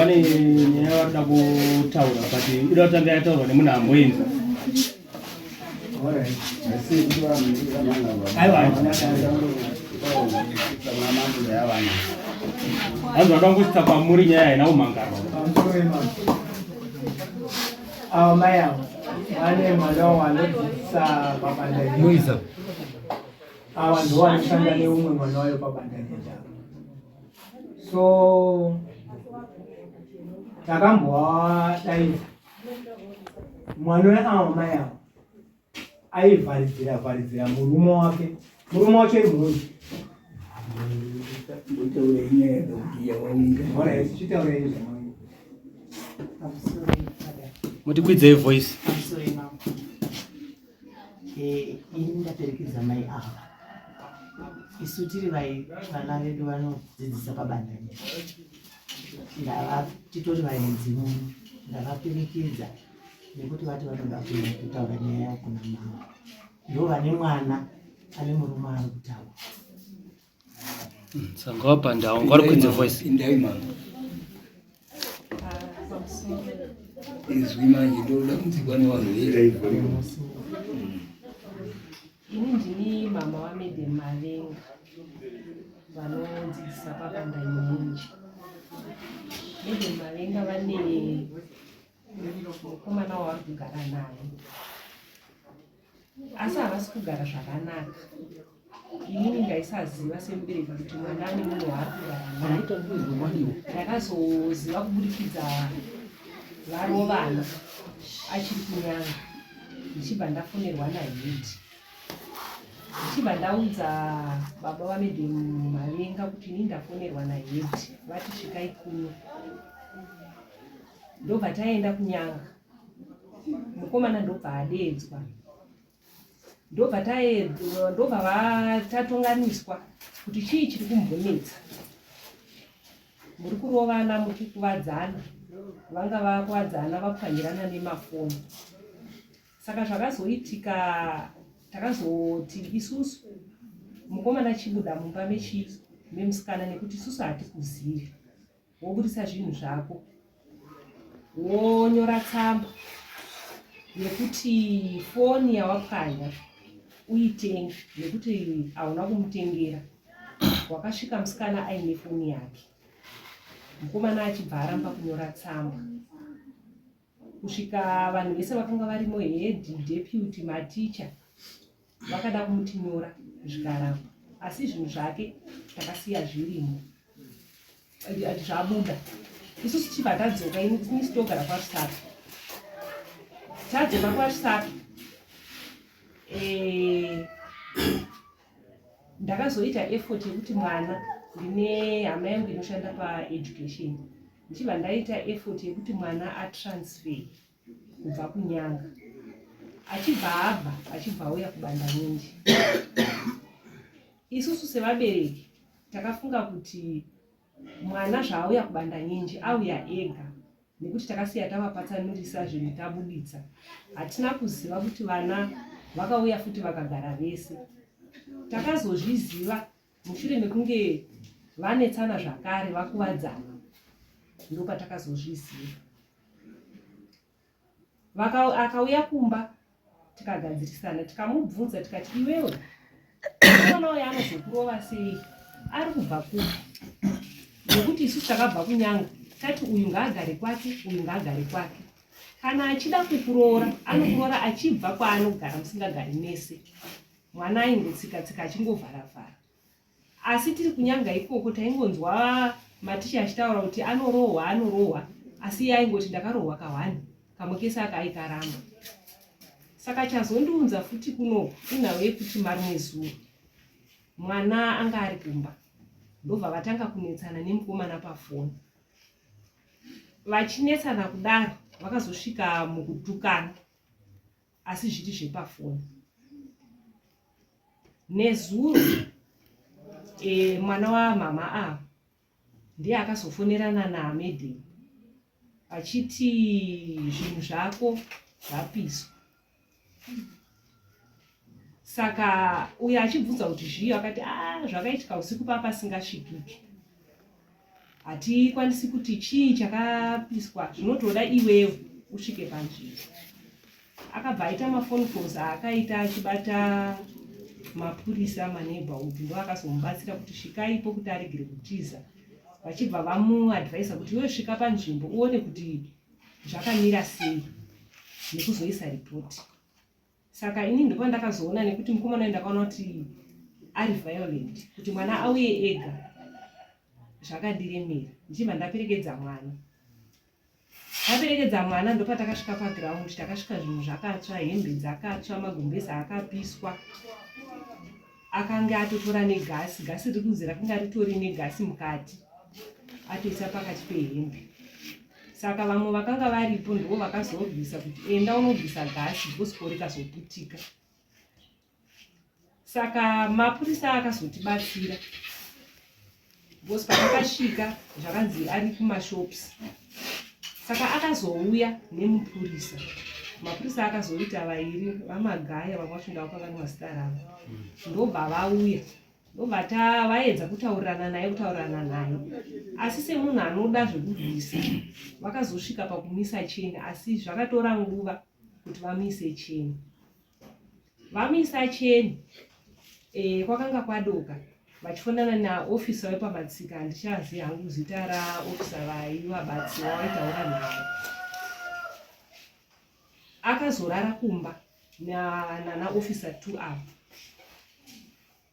Vane nyaya varikuda kutaura but ida kutanga yataurwa nemunhu amboinzwa. Aiwa. Hanzi vada kungosvitsa kwamuri nyaya haina kumhangarwa. Ava mai ava vane mwana wavo anodzidzisa pabanda Muisa. Ava ndivo vanoshanda neumwe mwana wayo pabanda nyenja. So takambovadaidza mwana weava mai ava aivharidzira vharidzira murume wake murume wacho imhondi. Chitaurei zvamainga. Mutikwidzei voice. Eh, ini ndaperekedza mai ava isu tiri vana vedu vanodzidzisa pabanda ndava titori vaenzi muno ndavaperekedza nekuti vati vanoda kuenda kutaura nyaya yavo kuna mama ndo vane mwana ane murume ari kutaura. Sanga wapanda ungari kwidze voice. Indai mama. Izwi manje ndoda kunzikwa nevanhu vese. Ini ndini mama waMadam Mavenga vanodzidzisa pabanda Nyenje. Madam Mavenga vane mukomana wavari kugara naye asi havasi kugara zvakanaka. Inini ndaisaziva semubereki kuti mwana ane munhu waari kugara naye. Ndakazoziva kuburikidza varovana achiri kunyanga ndichibva ndafonerwa nahedi ndichibva ndaudza baba vamedem Mavenga kuti ini ndafonerwa nahedi vati svikai kuno. Ndobva taenda kunyanga mukomana ndobva adeedzwa ndobva ndobva tatonganiswa kuti chii chiri kumbonetsa muri kurovana muri kukuvadzana vanga vakuvadzana vapwanyirana nemafoni saka zvakazoitika takazoti isusu mukomana chibuda mumba mechii memusikana nekuti isusu hatikuzivi wobudisa zvinhu zvako wonyora tsamba yekuti foni yawapwanya uitenge nekuti hauna kumutengera wakasvika musikana aine foni yake mukomana achibva aramba kunyora tsamba kusvika vanhu vese vakanga varimo head deputy maticha vakada kumuti nyora zvikaramba asi zvinhu zvake takasiya zvirimo zvabuda isusu tichibva tadzoka ini togara kwaRusape tadzoka kwaRusape eh, ndakazoita effort yekuti mwana ndine hama yangu inoshanda paeducation ndichibva ndaita effort yekuti mwana atransfer kubva kunyanga achibva abva achibva auya kubandanyinji isusu sevabereki takafunga kuti mwana zvaauya kubandanyinji auya ega nekuti takasiya tavapatsanurisa zvinhu tabuditsa hatina kuziva kuti vana vakauya futi vakagara vese takazozviziva mushure mekunge vanetsana zvakare vakuvadzana ndopatakazozviziva akauya kumba tikagadzirisana tikamubvunza tikati iwewe mwana uyo anozokurova sei ari kubva kupi nekuti isusu takabva kunyanga tati uyu ngaagare kwake uyu ngaagare kwake kana achida kukuroora anokuroora achibva kwaanogara musingagari mese mwana aingotsika tsika achingovharavhara Asi tiri kunyanga ikoko taingonzwa maticha achitaura kuti anorohwa anorohwa asi iye aingoti ndakarohwa kahwani kamwe kese aka aikaramba. Saka chazondiunza futi kuno inhau yekuti marimwe zuro mwana anga ari kumba ndobva vatanga kunetsana nemukomana pafoni. Vachinetsana kudaro vakazosvika mukutukana asi zviri zvepafoni nezuro e, mwana wamama ava ndiye akazofonerana naamedem achiti zvinhu zvako zvapiswa saka uyo achibvunza kuti zviyo akati a ah, zvakaitika usiku papasingasvikiki. Hatikwanisi kuti chii chakapiswa, zvinotoda iwewe usvike panzvimbo. Akabva aita mafone calls aakaita achibata mapurisa maneighborhood, ndo akazomubatsira kuti svikaipo kuti aregere kutiza, vachibva vamuadvisa kuti iwe svika panzvimbo uone kuti zvakamira sei nekuzoisa ripoti. Saka ini ndopandakazoona nekuti mukomana uyu ndakaona kuti ari violent, kuti mwana auye ega zvakandiremera, ndichibva ndaperekedza mwana. Ndaperekedza mwana ndopatakasvika paground, takasvika zvinhu zvakatsva, hembe dzakatsva, magumbezi akapiswa, akange atotora negasi, gasi riri kunzi rakanga ritori negasi mukati, atoisa pakati pehembe. Saka vamwe vakanga varipo ndivo vakazorwisa kuti enda unobvisa gasi because ko rikazoputika. Saka mapurisa akazotibatsira because patakasvika zvakanzi ari kumashops. Saka akazouya nemupurisa, mapurisa akazoita vairi vaMagaya, vamwe vacho ndavakanganwa zita ravo, ndobva vauya, ndobva vaedza kutaurirana naye, kutaurirana naye, asi semunhu anoda zvekubvisa vakazosvika pakumisa cheni, asi zvakatora nguva kuti vamise cheni. Vamisa cheni kwakanga kwadoka, vachifonana naofisa wepamatsika, handichazivi hangu zita raofisa vaivabatsira vaitaura navo. Akazorara kumba nanaofisa 2 ava,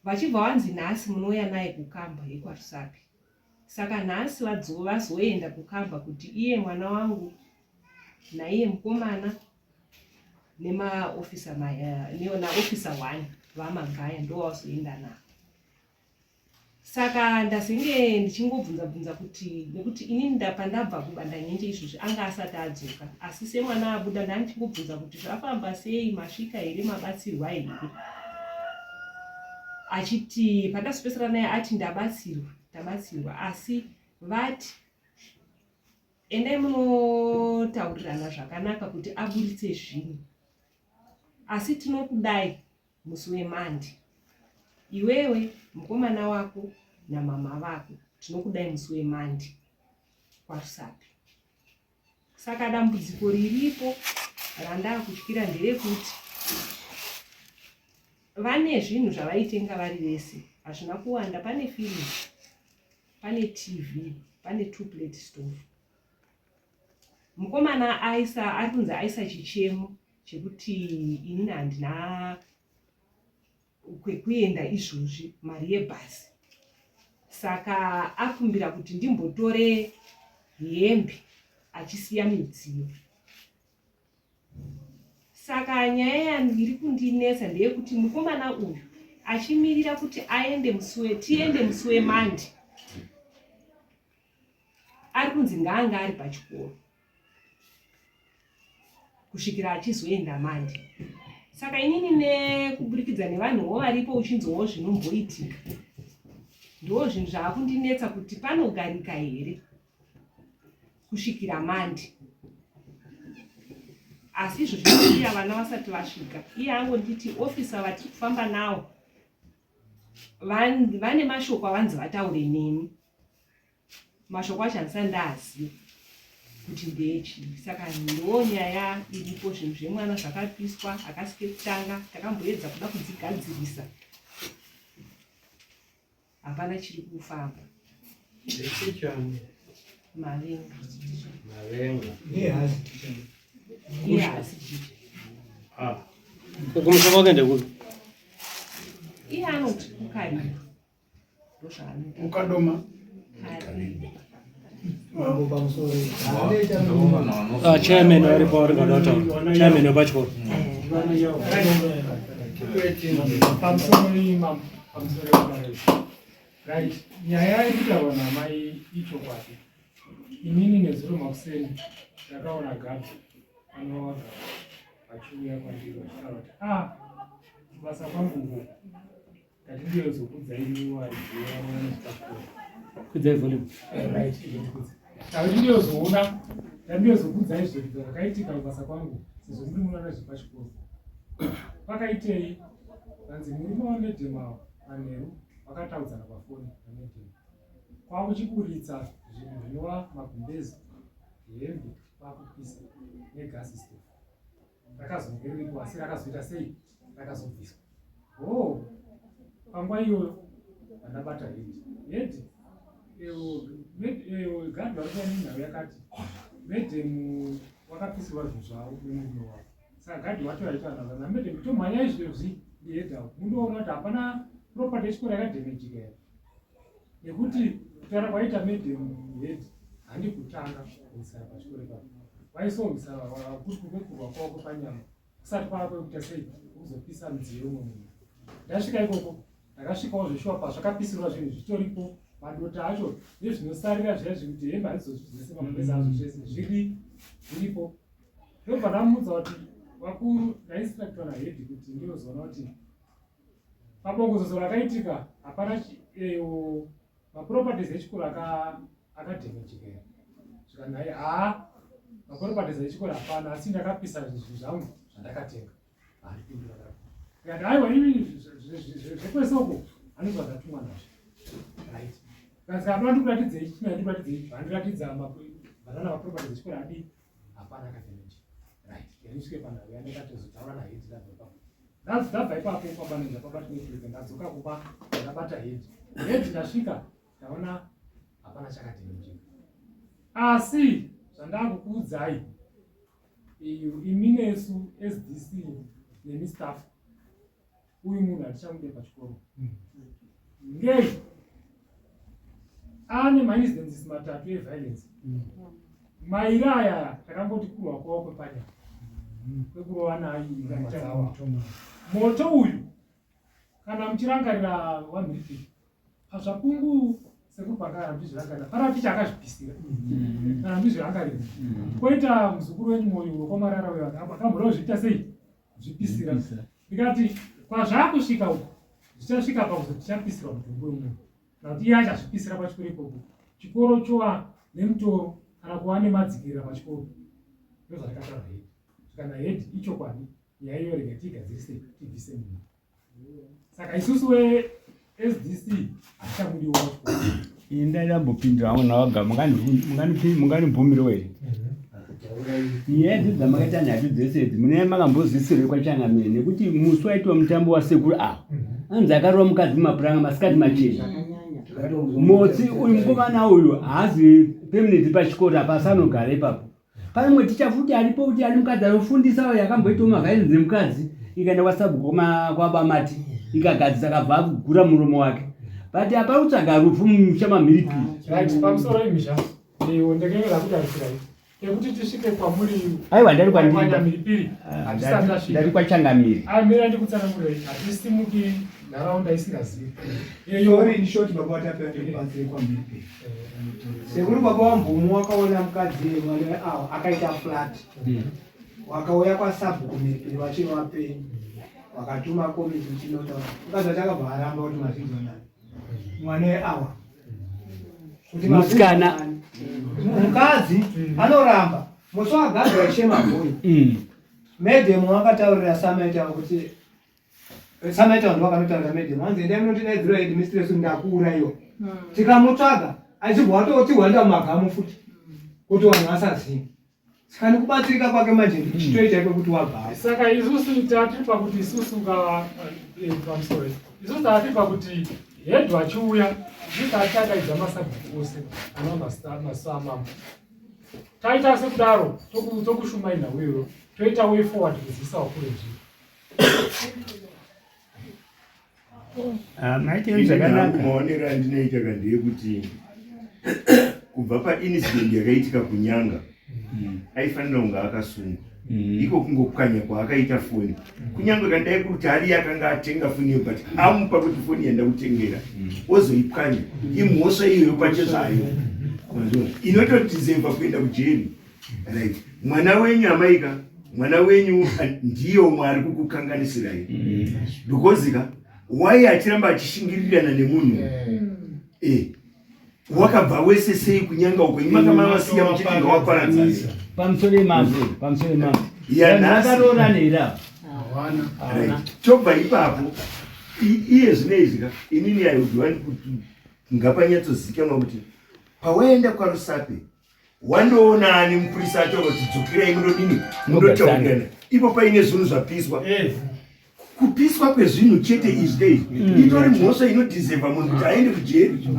vachibva vanzi nhasi munouya naye kukamba yekwaRusape. Saka nhasi vazoenda kukamba kuti iye mwana wangu naiye mukomana nemaofisa naofisa 1 vaMagaya ndo vazoenda navo. Saka ndazenge ndichingobvunza bvunza kuti nekuti inini pandabva kuBandanyenje izvozvi anga asati adzoka, asi semwana abuda ndandichingobvunza kuti zvafamba sei, masvika here, mabatsirwa here, achiti pandazopesera naye ati ndabatsirwa, tabatsirwa, asi vati endai munotaurirana zvakanaka kuti aburitse zvinhu, asi tinokudai musi weMandi, iwewe mukomana wako namama vako, tinokudai musi weMandi kwaRusape. Saka dambudziko riripo randakutyira nderekuti vane zvinhu zvavaitenga vari vese, hazvina kuwanda. Pane firiji, pane TV, pane 2 plate stove. Mukomana aisa, ari kunzi aisa chichemo chekuti inini handina kwekuenda izvozvi, mari yebhasi, saka akumbira kuti ndimbotore hembe achisiya midziyo. Saka nyaya yangu iri kundinetsa ndeyekuti mukomana uyu achimirira kuti aende musi, tiende musi weMandi, ari kunzi ngaanga ari pachikoro kusvikira achizoenda Mandi. Saka inini nekuburikidza nevanhuwo varipo uchinzwawo zvinomboitika, ndo zvinhu zvaakundinetsa kuti panogarika here kusvikira Mandi. Asi izvo zvinoiya vana vasati vasvika, iye angonditi ofisa vatiri kufamba nawo vane mashoko avanzi vataure neni, mashoko acho handisati ndaaziva kuti ndechii. Saka ndo nyaya iripo, zvinhu zvemwana zvakapiswa, hakasi kekutanga, takamboedza kuda kudzigadzirisa, hapana chiri kufamba. Mavenga. Mavenga. Iye haasi ticha. Kumusha kwake ndekupi? Iye anoti kuKariba, ndozvaanoita. Ukadoma. Kariba. Mambo, pamusoro. Chairman varipo vari kuda kutaura, chairman wepachikoro. Pamusoro mambo, pamusoro. Right, nyaya iri kutaurwa namai ichokwadi. Inini nezuro makuseni ndakaona Gabi anova vachiuya kwandiri vachitaura kuti ah, kubasa kwangu uko ndati ndiyozokudzai imiwarizvepachikoro. Kudzai volume. Right, ndati ndiyozoona, ndandiyozokudzai zvinhu zvakaitika kubasa kwangu sezvo muri munoona zvepachikoro. Pakaitei? Vanzi murume wamadam avo manheru vakataudzana pafoni namadam. Kwakuchiburitsa zvinhu zvinova magumbezi, hembe kwakupisa negasi stove. Rakazonge riripo asi rakazoita sei? Rakazobviswa. Oh, panguva iyoyo vandabata hedi. Hedi gadhi vari kuva nenhau yakati medhemu wakapisirwa zvinhu zvavo nemurume wavo. Saka gadhi wacho aita namedhemu tomhanya izvezvi ndihedhawo mundoona kuti hapana property yechikoro yakadhemejika here. Nekuti kutaura kwaita madam head handi kutanga kurwisana pachikoro ipapo. Vaisorwisana kuti kwekurwa kwavo kwepanyama kusati kwava kwekuita sei kuzopisa midziyo yomwe munhu. Ndasvika ikoko ndakasvikawo zveshuwa pazvakapisirwa zvinhu zvitoripo madota acho nezvinosarira zviya zvekuti hembe hadzizozvidzese magumbezi azvo zvese zviri zviripo. Ndobva ndamuudza kuti vakuru ndainstructwa nahead kuti ndinozoona kuti Pabongozozo rakaitika hapana eh, maproperties echikoro akadhemejeka here zvikanzi hai haa maproperties echikoro hapana asi ndakapisa zvinhu zvangu zvandakatenga handipindura ndikati aiwa imi zvekwese uko hanizwa ndatumwa nazvo right kanzi hapana ndikuratidzei china ndikuratidzei handiratidza banana maproperties echikoro adii hapana akadhemejeka right yanisvike panhau yandakatozotaura nahead ndabva ipapo ndabva ipapo pamanager pabati network ndadzoka kuba ndabata head head ndasvika ndaona hapana chakadhemejeka asi zvandakukuudzai iyo imi nesu sdc nemi staff uyu munhu hatichamude pachikoro ngei ane maincidences matatu eviolence mairi aya takangoti kurwa kwavo kwepanyama kwekurova nayo moto uyu kana muchirangarira wamhiripiri pazvapungu sekuru pakara ndizvirangarira pana ticha akazvipisira kana ndizvirangarira koita muzukuru wenyu moyo wekwamarara uyo akamboda kuzviita sei zvipisira ndikati kwazvakusvika uku zvichasvika pakuti tichapisirwa mutumbi wemunhu kana kuti iye achazvipisira pachikoro ikoko chikoro chova nemutoro kana kuva nemadzikirira pachikoro ndozvatakataura hedi zvikana hedi ichokwadi nyaya iyo rega tiigadzirise tibvise munhu saka isusu wesdc hatichamudiwo pachikoro ini ndaidambopindura hangu nawaga munganibvumirawo here nyaya idzi dzamakaita nhatu dzese idzi mune makambozwisirei kwachangamire nekuti musi waitwa mutambo wasekuru ava anzi akarova mukadzi mumapuranga masikati machena motsi uyu mukomana uyu haazi permanent pachikoro apa asi anogara ipapo pane mumwe ticha futi aripo kuti ari mukadzi anofundisa uyo akamboitawo mavhainzi nemukadzi ikaenda kwasabhuku kwabamati ikagadzisa akabva akugura muromo wake but apa kutsvaga rufu mumusha mamhiripiri right pamusoro imhizha ndekengera kudarisirai ekuti tisvike kwamuri aiwa ndari kwandiri hatisati tasvika ndari kwachangamiri amira ndikutsanangurei hatisimuki nharaunda isingazivi Sorry, in short baba watapera ndikubatsire kwamhiripiri sekuru baba wamvumu wakaona mukadzi mwana awo akaita flat wakauya kwasabhuku mhiripiri vachiri vapenyu wakatuma komiti uchinotaura mukadzi wacho akabva aramba kuti mazvinzwa nani mwana awa kuti Musikana. mukadzi anoramba musi wagadzwa ishe mabhoyi Madam wakataurira Samaita kuti Samaita vanhu vakanotaurira madam hanzi endai munotidaidzira headmistress ndakuuraiwa. Tikamutsvaga achibva watotihwanda mumagamu futi kuti vanhu vasazive. Saka nekubatsirika kwake manje ndichitoita iko kuti wabva. Saka isusu tatiri pakuti isusu ka pamusoro isusu tatiri pakuti head vachiuya isusu tatichadaidza masabhuku ose anova masamambo taita sekudaro tokushumai nhau iyoyo toita way forward kuzivisa vakuru vezvinhu. Ah, maitei zvakanaka. Maonero andinoita ka ndeyekuti kubva paincident yakaitika kunyanga aifanira kunge akasungwa iko kungopwanya kwaakaita foni kunyange kandai kuti ari akanga atenga foni iyo but amupa kuti foni yandakutengera ozoipwanya imhosva iyoyo pachezvayo inotodizevha kuenda kujeri right mwana wenyu amaika mwana wenyu ndiye umwe ari kukukanganisirai because ka why achiramba achishingirirana nemunhu eh wakabva wese sei kunyanga uko imi makamavasiya muchiti ngawaparadzana pamusoro imambo pamusoro imambo yanhasi vakaroorana here ava Right. Tobva ipapo iye zvino izvi ka inini I would want kuti Ngapanyatsozikanwa kuti pawaenda kwaRusape wandoona ani mupurisa ataura kuti dzokerai mundodini mundotaurirana ipo paine zvinhu zvapiswa. Kupiswa kwezvinhu chete izvi kaizvi itori mhosva inodhizevha munhu kuti aende kujeri.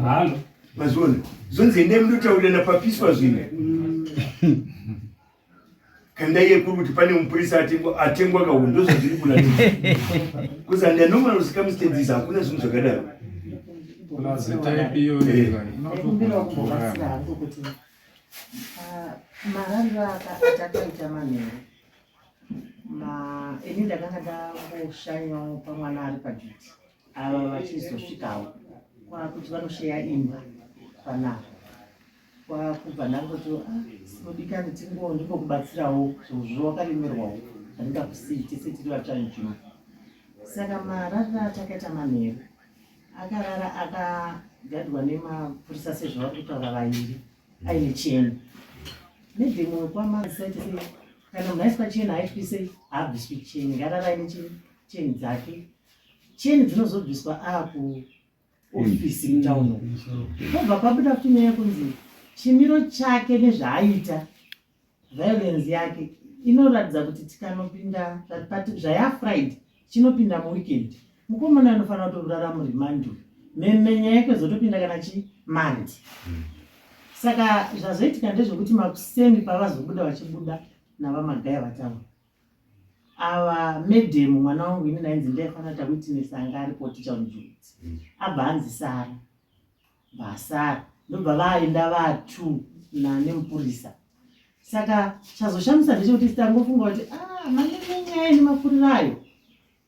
Mazviona? Zvonzi endai mundotaurirana papiswa zvinhu. Kandai yekuri kuti pane mupurisa atengwa atengwa kawo ndozvazviri kuratidza. Because under normal circumstances hakuna zvinhu zvakadaro. Ndaikumbirawo kumbobatsira hangu kuti ah, marariro atakaita manheru ini ndakanga ndangoshanyawo pamwana ari paduty ava vachizosvikawo kwakuti vanosheya imba panapa kwakubva ndangoti ah, mudikani tingo ndimbokubatsirawo zvo wakaremerwawo handingakusiyi tese tiri vatsva nzvimbo. Saka marariro atakaita manheru akarara akagadwa nemapurisa sezvavari kutaura vairi aine cheni nedhemo wekwamasaite sei kana munhu aiswa cheni haitwi sei haabviswi cheni ngarara aine cheni dzake cheni dzinozobviswa aku ofisi mutown pobva pabuda futi nyaya yekunzi chimiro chake nezvaaita violence yake inoratidza kuti tikanopinda zvayafriday chinopinda muweekend mukomana anofanira kutorara muremand uyu meme nyaya yake zotopinda kana chi mandi saka zvazoitika ndezvekuti makuseni pavazobuda vachibuda navamagaya vataura ava madam mwana wangu ini ndainzi ndaifanira kuita witness anga aripo ticha unjuti abva anzi sara vasara ndobva vaenda vatu nanemupurisa saka chazoshamisa ndechekuti tangofunga kuti ah, manenyaya ine makuriro ayo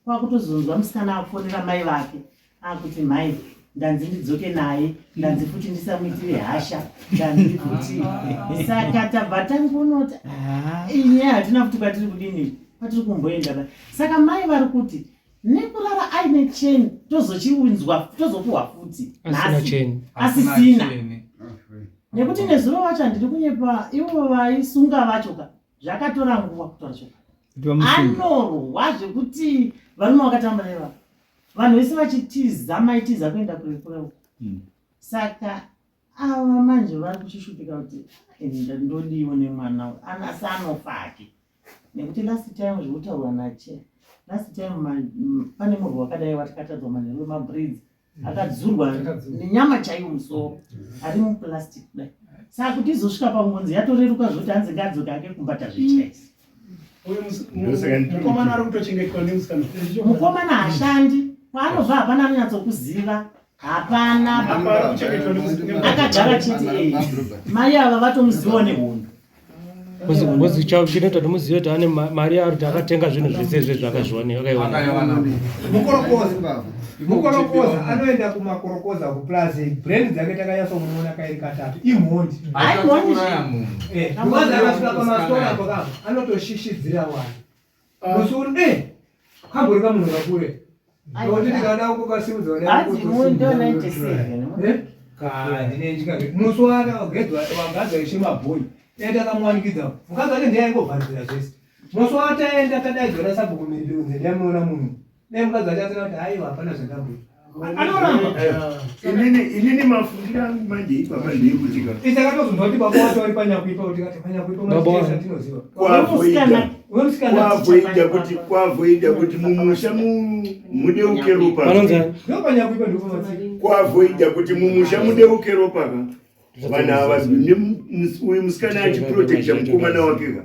kwakutozonzwa musikana afonera mai vake akuti mhai ndanzi ndidzoke naye ndanzi futi ndisamuitire hasha ndanzi futi saka tabva tangonoti ah, inyaya hatina futi kwatiri kudini kwatiri kumboenda ba saka mai vari kuti nekurara aine cheni tozochiunzwa tozopuhwa futi nhasi asisina nekuti nezuro vacho handiri kunyepa ivo vaisunga vacho ka zvakatora nguva kutaura chokwadi anorwa zvekuti varume vakatamba neva vanhu vese vachitiza maitiza kuenda kure kure uko saka ava manje vari kuchishupika kuti ndodiwo nemwana uyu asi anofa hake nekuti last time zvekutaurwa nache last time pane murwi wakadai watakatadzwa manheru wemabreeds akadzurwa nenyama chaiyo musoro ari muplastic kudai saka kuti izosvika pangonzi yatoreruka zvoti hanzi ngaadzoke ake kumba tazvitya isi Mukomana ari kutochengetwa nemusikana. Mukomana hashandi kwaanobva hapana anonyatsokuziva hapana akagara chete eh. Mai ava vatomuzivawo nehondo. Ngozi chinoita kuti muzive kuti ane mari yaari kuti akatenga zvinhu zvese izvi zvakazviwana akaiwana. Mukorokoza. Mukorokoza anoenda kumakorokoza kuplaza brand dzake takanyatsomuona kairi katatu imhondi. Eh, mukadzi akasvika pamastora apo kapa anotoshishidzira vanhu. Musi uri eh kambori kamunhu kakure. Nokuti ndikada kukasimudza musi wagadzwa ishe mabhoyi dai takamuwanikidza mukadzi wacho ndiye aingovharidzira zvese musi wataenda tadaidzwa nasabhuku mhiri kunze ndiyamuona munhu dai mukadzi wacho asina kuti haiwa hapana zvandamboita anoramba inini inini mafungiro angu manje ipapa ndeyekuti ka takatozonzwa kuti baba wacho vari panyakuipa kuti kati panyakuipa machitesa tinoziva kwavoida kuti kwavoida kuti mumusha mudeuke ropa ndo panyakuipa ndipo matsika kwavoida kuti mumusha mudeuke ropa ka vanhu ava uyu musikana achiprotecta mukomana wake ka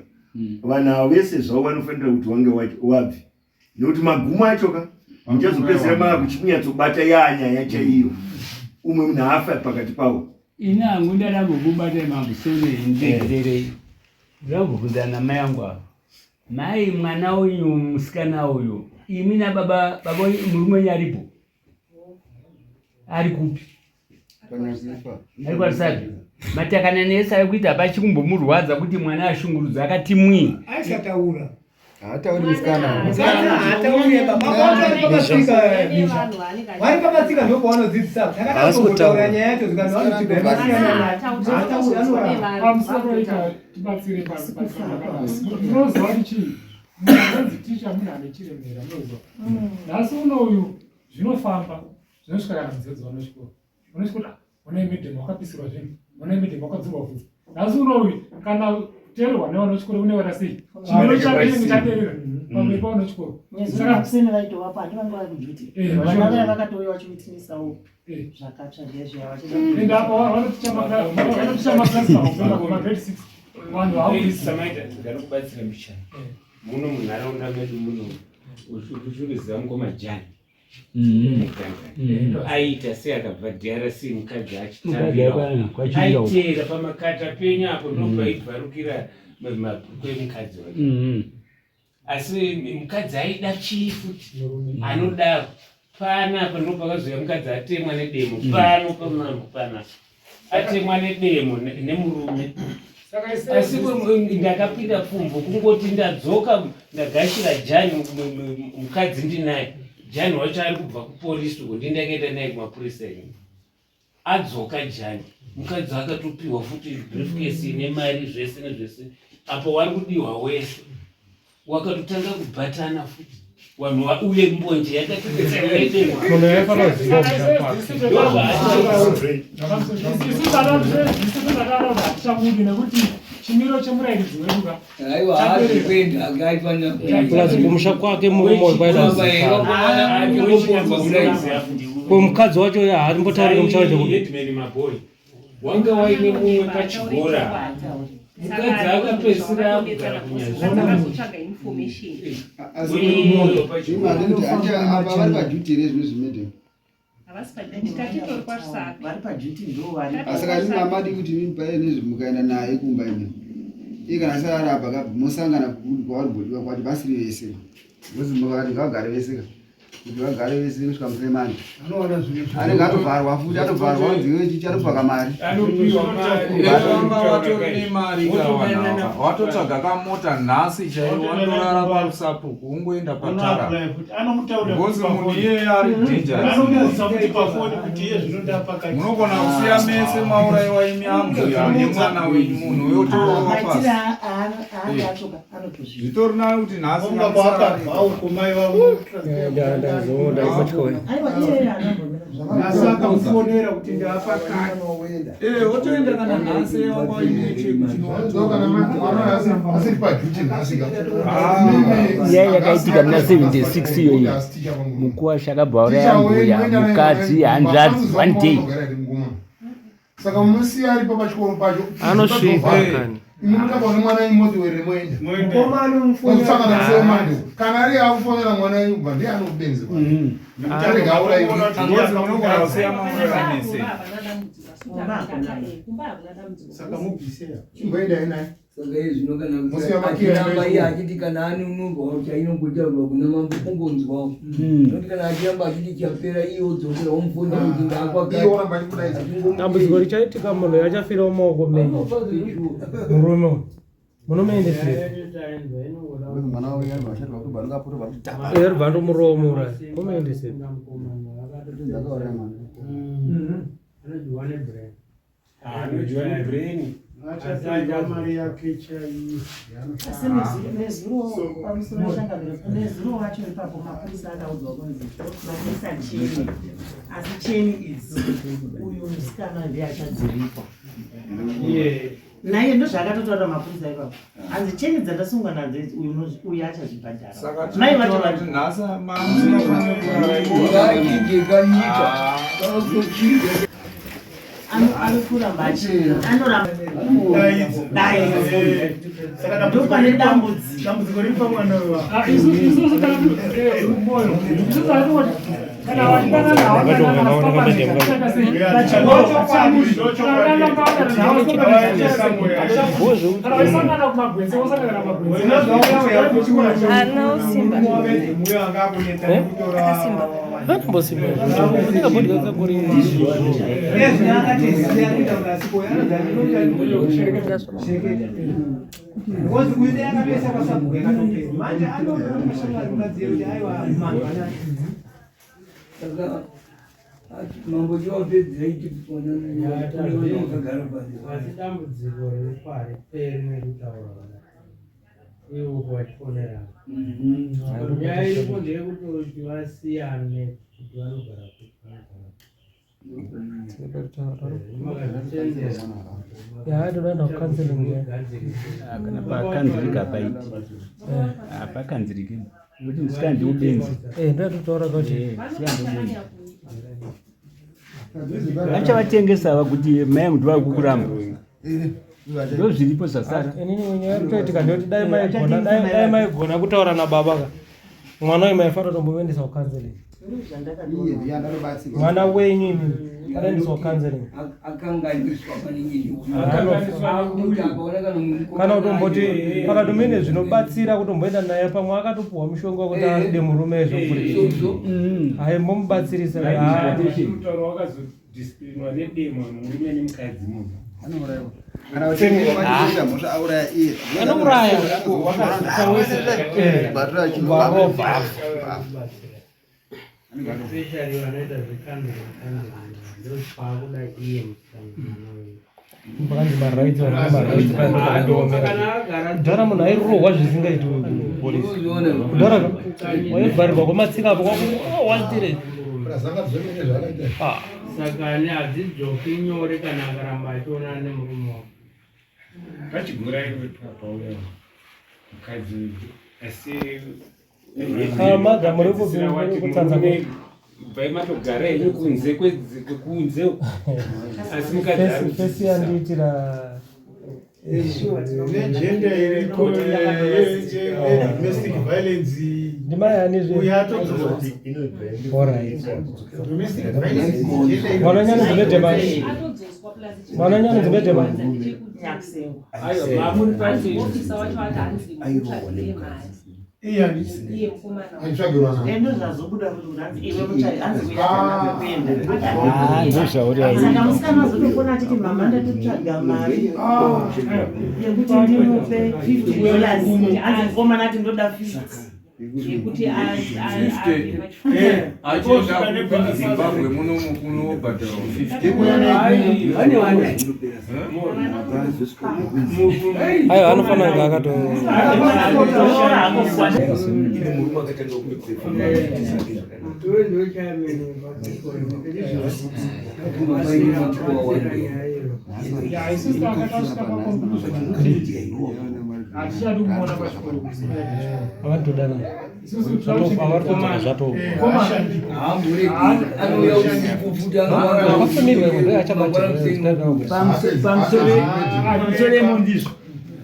vanhu ava vese zvavo vanofanira kuti wange wabve nekuti magumo acho ka muchazopedzera mava kuchinyatsobata yanyaya chaiyo umwe munhu afa pakati pavo. Ini hangu ndadambokubata mambo sore ndiregererei ndambobvunzana namai angu ava mai mwana uyu musikana uyu imi nababa baba murume wenyu aripo ari kupi ari kwarusapi matakanana ese ari kuita hapana kumbomurwadza kuti mwana ashungurudza akati mwii aisataura haatauri musikana haatauri baba vari pakatsika vari pakatsika ndipo pavanodzidzisa takataura nyaya yacho zvikanzi vanotipamusoro ita tibatsire munoziva kuti chii munhu anonzi ticha munhu ane chiremera munoziva nhasi uno uyu zvinofamba zvinosvika kana mudzidzi vanochikoro unosvika kuti Onai madam wakapisirwa zvinhu, onai madam wakadzurwa vhudzi. Nhasi unoyu kana kuteererwa nevana vechikoro kunevana sei? Chimiro chake chinenge chaderera pamberi pavana vechikoro. Nezuro makuseni vaitovapo handi vanga vari kuduty. Eh, Vana vaya vakatouya vachiwitnessawo Eh. zvakatsva zviya zviya vachida. Ende apa vanoticha vanoticha maklasi magrade 6 vanhu vakuisa. Samaita ndinokubatsira mbichana. Muno munharaunda medu muno uchikuziva mukoma Jani. Aiita sei akabva DRC mukadzi Mukadzi achitambira. kwachirira uko. Aiteera pamakata penyu apo ndopaibvarukira mabhuku emukadzi wake. Asi mukadzi aida chii futi anodaro panapa ndo pakazouya mukadzi atemwa nedemo pano pamambo panapa atemwa nedemo nemurume Saka asi ndakapinda pfumvu kungoti ndadzoka ndagashira Jani mukadzi ndinaye Jani wacho ari kubva kuporisi uko ndindakaenda naye kumapurisa ini adzoka Jani mukadzi akatopiwa futi briefcase ine mari zvese nezvese apo wari kudiwa wese wakatotanga kubatana futi vanhu uye mbonje yakatodemwa Munhu aifanira kuziva kumusha kwake. Isu takadaura hatichabudi nekuti chimiro chemurairidzi wedu ka Aiwa haasi kuenda akaifanira Plus kumusha kwake murume uyu kwaida kuzikanwa. Ko mukadzi wacho uya haambotauri kumusha wacho kuti Headman Maboy wanga waine mumwe pachigora mukadzi akapedzisira akugara Takazotsvaga information. Apa vari paduty here zvino zvimedem Havasi paduty, tatitori kwaRusape. Vari paduty ndo vari. asi kana mamadi kuti imi paye nezvi mukaenda naye kumba imi iye kana asati arapa ka mosangana kwavari bodiwa kwacho vasiri vese because mukati ngavagare vese ka kuti vagare vese kusvika musemani anenge atovharwa futi atovharwa kunzi chichi atopfaka mari Vanga vatori nemari kavanhu watotsvaga kamota nhasi chaiwo watorara parusapuku ungoenda patara because munhu iyeye ari dangerous munogona kusiya mese mauraiwa imi ambuya nemwana wenyu munhu yotorova pasi Maitira aange achoka anotozviita. zvitori nani kuti nhasi Aiwa iyeye anambomira. Nhasi akamufonera kuti ndaapakati. wotoenda kana nhasi wanga asiri paduty nhasi ka Nyaya yakaitika muna 76 iyoyi mukuwasha akabva auraya mbuya mukadzi hanzvadzi one day saka munosiya aripo pachikoro pacho Anosvika kani. imi mutamba nemwana imodzi were moenda Mukoma anomufonera. Otsangana musemande kana ari akufonera mwana ubva ndiye anobenzi arega auraiwe munogona kusiya mauraiwa mese Kumba hakuna dambudziko. Kumba hakuna dambudziko. Saka mubvisea. chimboendai naye Saka iye zvino kana Musiya makiya achiramba iye emeshu. achiti kana anunurwa chainongotaurwa kuna mambo kungonzwawo noti kana achiramba achiti chapera iye odzokera womufonera kuti iye ndaakwakati oramba achikudaidza Dambudziko richaitika munhu achafira mumaoko menyu murume uyu munomuendesera mwana uyu ari vashatirwa kuti vanongapotorwa kuti tapa erubva ndomuromo uraya munomuendesera ndakauraya mwana anodyiwa nebrain Achatoiwa mari yake chaiyo. Asi nezuro pamusoro wechangamiro nezuro wacho ipapo mapurisa akaudzwa kunzi mapurisa cheni asi cheni idzi uyu musikana ndiye achadzirikwa naye ndozvaakatotaura mapurisa ipapo hanzi cheni dzandasungwa nadzo idzi uyu uyu achazvibhadhara saka mai vacho tinotaura vari kuti nhasi mamusingafaniri kurara Ngachinje kanyika Ngachinje. Ari kuramba anoramba Daidza. dai ndopane dambudziko Dambudziko riri pamwana uyu. Isusu moyo isusu tatingoti kana vachidanana havadanana kana vachisangana kumagwenzi vosangana kumagwenzi Ana usimba. Anombosimba anenge kakuri Because uyu dai akatoisa kwasabhuku yakatopera. Manje anoona mashamwari mukadzi kuti aiwa mangwana. Saka mambo chiwapedzei tiponana wakagara pasi Asi dambudziko riripo hariperi nekutaura kana ivo vachifonerana. Nyaya iripo ndeyekutoti vasiyane kuti vanogara kupi vanogara kupi. Ya, toda kucounseling. Kana pakanzirika hapaiti, hapakanziriki nekuti musikana ndiubenzi. Ndototaura kuti Musikana ndiubenzi, achavatengesa ava kuti mai angu ndivari kukuramba, ndo zviripo zvasara. Inini nyaya iri kutoitika ndeyekuti dai maigona kutaura nababa ka, mwana uyu maifanira kutombomuendesa kucounseling. Iye ndiye andanobatsirwa. Mwana wenyu imimi anoendeswa kucounseling. Akanganiswa maningi. Kana kutomboti pakatomene zvinobatsira kutomboenda naye, pamwe akatopuhwa mushonga wekuti ade murume zvokuri haimbomubatsirisa. Mutauro wakazodisciplinwa nedemo, murume nemukadzi munhu. Anourayiwa kana uchita mhosva, auraya iye. Anouraya. Batira. Varobva. Especially vanoita zvekanzuru, ndozvaakuda iye musikana uyu. Pakanzi marights, vanhu marights pakandiomera. Kudhara munhu airohwa zvisingaiti kupolisi. Kudhara ka waivharirwa kwematsika apo kwakuwatire. Saka hadzidzoki nyore kana akaramba achionana nemurume wako. Pachigura iwe pauya mukadzi uyu, asi Madam, muri kutsanza. Bvai matogara henyu kunze kunze uku, asi mukadzi ari Fesi yandiitira. Negender iriko yedomestic violence. Ndimai ani? Uyu atodzoswa. Alright. Domestic violence gender. Mwana nyani dzimedhema, mwana nyani dzimedhema. Nyakusengo. Mamuri pasi. Ofisa wacho ati hanzi mutsvagire mari. Iyani? Iye mukomana. Aitsvagirwa. Endo zvazobuda kuti hanzi iwe mutsvagi, hanzi uya kuenda. Ah, ndozvauri. Saka musikana azotofona achiti, "Mama, ndatotsvaga mari yekuti ndimupe $50." Hanzi mukomana ati, "Ndoda 50." Yekuti achienda kuZimbabwe munomu kunobhadharwa 50. Aiwa, anofanira kunge akato Ine murume akatanga kuiprefa. Ya, isusu takatosvika paconclusion yekuti hatichadi kumuona pachikoro. Avanotodana. Isusu Avari zvato. Anouya usiku futi. Akafumirwa imwe ndo yachabatirwa. Pamusoro emondizvo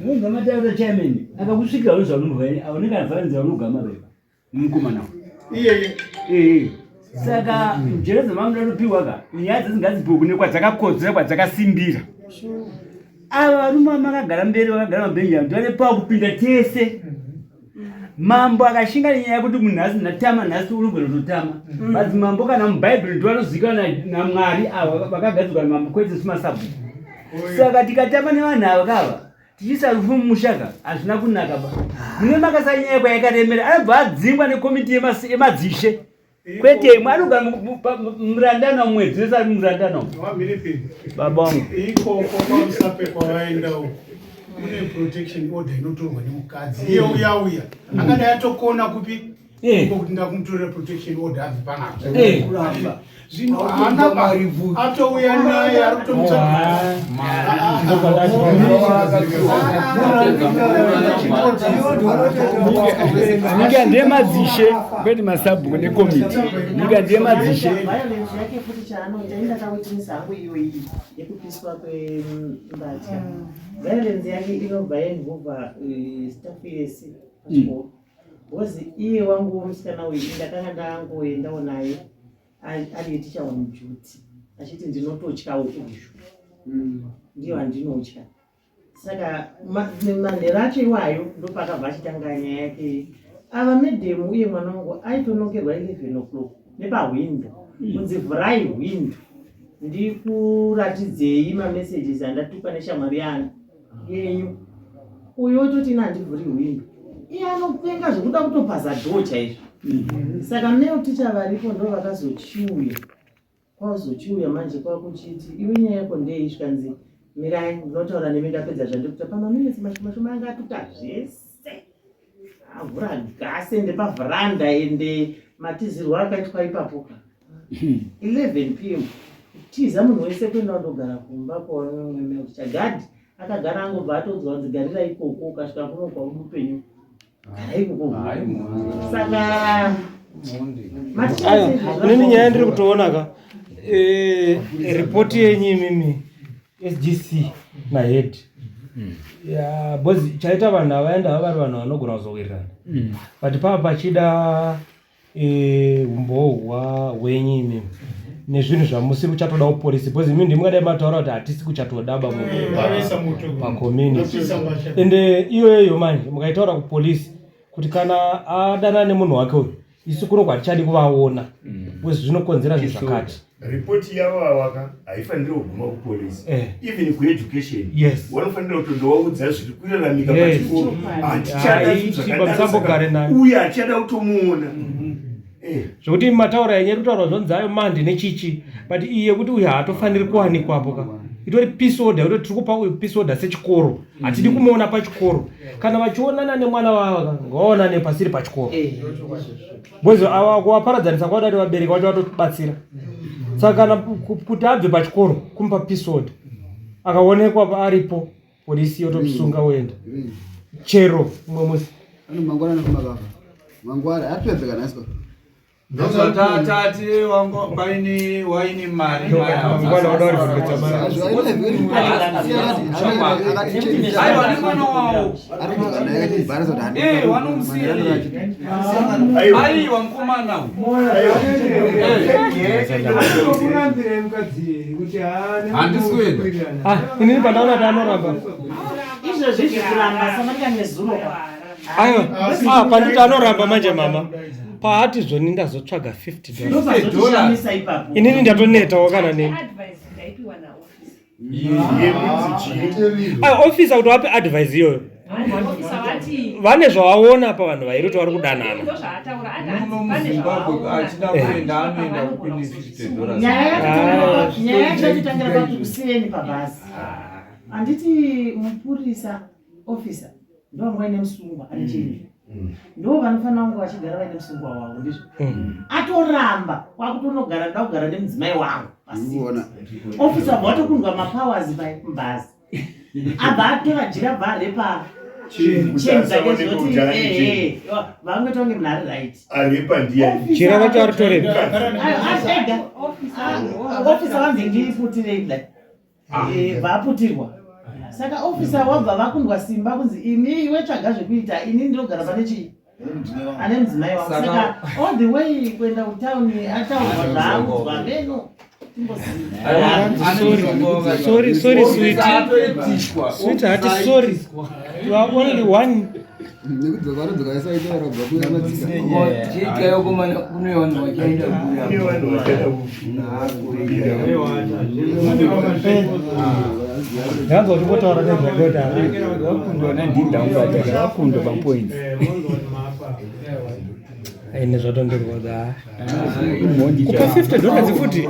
unga mataura chairman akakusvikira uzvaunobva aoneka avharanzira unogama veva mukomana. Iyeye. Ee, saka njere dzamamuda kupiwa ka, nyaya dzezingadzipiwe kune kwadzakakodzera, kwadzakasimbira. Ava varume vamakagara mberi, vakagara mabhenji avo, ndivane pawa kupinda tese. Mambo akashinga nenyaya yekuti munhu nhasi ndatama, nhasi unogona kutotama. Madzimambo kana mubhaibheri ndo vanozivikanwa naMwari, ava vakagadzirwa namambo, kwete semasabhuku. Saka tikatamba nevanhu ava kava tichiisa rufu mumushaka, hazvina kunaka ba. Mune makasa nyaya kwayakaremera, anobva adzingwa nekomiti yemadzishe, kwete imwe. Anogara murandana mwedzi wese ari murandana umu. Wamhiripiri. Baba wangu. Ikoko kwaMusape kwavaenda uko kune protection order inotorwa nemukadzi iye uya uya akadai atokona kupi iko kuti ndakumutorera protection order, abve panapa. Zvino haana atouya naye, ari kutomutsvaga. Nyika ndeyemadzishe, kwete masabhuku nekomiti. Nyika ndeyemadzishe. Violence yake futi chaanoita, indakawitness hangu iyo iyi yekupiswa kwembatya. Violence yake inobva yainvolva staff yese pachikoro, because iye wangu musikana uyu ndakanga ndangoendawo naye ari ticha on duty, achiti, "Ndinototyawo uyu, ndiyo handinotya." Saka manhero acho iwayo ndopakabva achitanga nyaya yake. Ava madam uye mwana wangu aitonokerwa 11 o'clock nepahwindo kunzi, "Vhurai hwindo ndikuratidzei mamessages andatukwa neshamwari yangu yenyu." Uyu ototi, "Ina handivhuri hwindo." Iye anopenga zvekuda kutopaza dhoo chaizvo. Saka male ticha varipo ndo vakazochiuya, kwazochiuya manje kwakuchiti, "Iwe, nyaya yako ndei?" Zvikanzi, "Mirai, ndinotaura nemi ndapedza zvandikuita." Pamaminitsi mashoma shoma anga atuta zvese, avhura gasi ende pavharanda, ende matizirwo akaitwa ipapo ka 11 p.m. Kutiza munhu wese kuenda kundogara kumba kwaMelcha. Gadhi akagara angobva atoudzwa kunzi garira ikoko ukasvika kuno kwauri mupenyu. Gara ikoko. Saka Ayo, inini nyaya ndiri kutoona ka eh, ripoti yenyu imimi SGC nahead ya because chaita vanhu avaenda vari vanhu vanogona kuzowirirana but pava pachida eh, umbowo hwenyu imimi nezvinhu zvamusiri kuchatoda kupolisi because imi ndimukadai mataura kuti hatisi kuchatoda pacommunity ende iyoyo manje mukaitaura kupolisi kuti kana adanana nemunhu wake uyu isu kuno kwatichadi kuvaona because zvinokonzera zvinhu zvakati. Report yavo awaka haifaniri kuguma kupolice eh. Even kueducation yes. Vanofanira kutondovaudza zviri kuraramika pachikoro hatichada zvakadaro naye uye hatichada kutomuona. Eh. Zvekuti mataura yenyu kutaura zvonzi ayo mandi nechichi but iye kuti uyu haatofaniri kuwanikwapo ka itori peace order kuti tiri kupa uyu peace order sechikoro hatidi kumuona pachikoro kana vachionana nemwana wavo ka ngaonane pasiri pachikoro because ava kuvaparadzanisa kwada kuti vabereki vacho vatobatsira saka kana kuti abve pachikoro kumupa peace order akaonekwa aripo polisi yotomusunga woenda chero umwe musi mangwana nekumakava mangwana atipedza kana asiko Ndozvatatati wangu paine waine mari aiwa nemwana wawo vanomusiya aiwa mukomana handisi kuenda ah, inini pandaona kuti anoramba izvozvi zvikuramba samanika nezuro aiwa ah, panditi anoramba manje mama paati zvoni ndazotsvaga 50 dollars inini ndatonetawo kana neni officer kuti vape advice iyoyo vane zvavaona pa vanhu vairi kuti vari kudanana nyaya yacho yatotangira pakuti kusiyeni pabhazi handiti mupurisa officer ndovanga vaine musungwa ane chinhu mm. ndo vanofanira kunge vachigara vaine musungwa wavo ndizvo mm. atoramba kwakutonogara ndoda kugara nemudzimai wangu ofisa abva watokundwa mapowers mubhazi abva atora jira bva arepa vangoita kunge munhu ari right jira racho aritorega ofisa vanzi ndiputirei kudai ah. eh, vaputirwa saka ofisa wabva vakundwa simba kunzi ini iwe tsvaga zvekuita ini ndinogara pane chii ane mudzimai wangu saka all the way kuenda kutauni ataurwa zvaaudzwa meno sorry sorry sweet sweet hati sorry you are only one Ndanzwa uchimbotaura nezvakota. Wakundwa nandinda wakundwa papoint. Aine zvatondirwadza. Kupa 50 dollars futi.